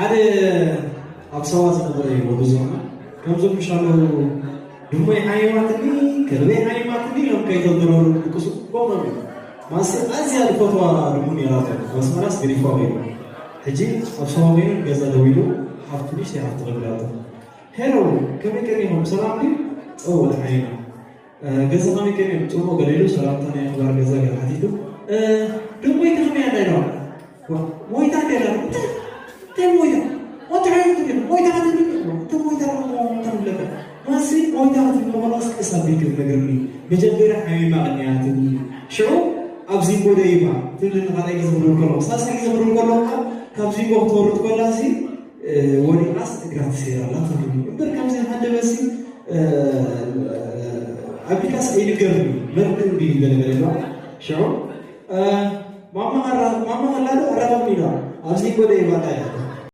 ሓደ ኣብ ሳዋ ዝነበረ እዩ ወዲ ዝኾነ፣ ከምዞም ምሻለው ድሞይ ሓይማትኒ፣ ከልበይ ሓይማትኒ ኢሎም ከይተዘረሩ ድቅሱ። ቦኖም እዩ ማሲ ኣዝያ ዝፈትዋ ድሙ ነራቶ። ኣስመራስ ገዲፋ ኮይኑ ሕጂ ኣብ ሳዋ ኮይኑ ገዛ ደው ኢሉ ሓፍትንሽ ይሓፍት ነግራቶ። ሄሎ፣ ከመይ ቀኒኹም? ሰላም ድዩ? ጸወት ሓይና። ገዛ ከመይ ቀኒኹም? ጽቡቕ ገለ ኢሉ ሰላምታ ናይ ኣኽባር ገዛ ገለ ሓቲቱ። ድሞይ ከመይ ኣላ ኢለዋ። ሞይታ እንዴ ኣላ? እንታይ ሞይታ? ወንተ ሓይና ትብል ሞይታ ክትብል እንተ ሞይታ ተብለካ ማሲ ሞይታ ክትብል መኾናስ ቀስ ኣቢልክ ትነግርኒ። መጀመርያ ሓሚማ ቀኒያትኒ። ሽዑ ኣብ ዚንጎ ደይባ ትብል ንኻልኣይ ግዜ ክድውል ከሎ ሳልሳይ ግዜ ክድውል ከሎ ካብ ዚንጎ ክትወርድ ከላ ሲ ወዲቓስ እግራ ትሰይር ኣላ ትብሉኒ። እምበር ከምዚ ሃንደበትሲ ኣቢልካስ ኣይንገርኒ። መርድእ እንዲ ገለገለ ኢልዋ። ሽዑ ማማ ከላ ዶ ኣራኸብኒ ኢልዋ። ኣብዚ ጎደ ይባላ ኢላ።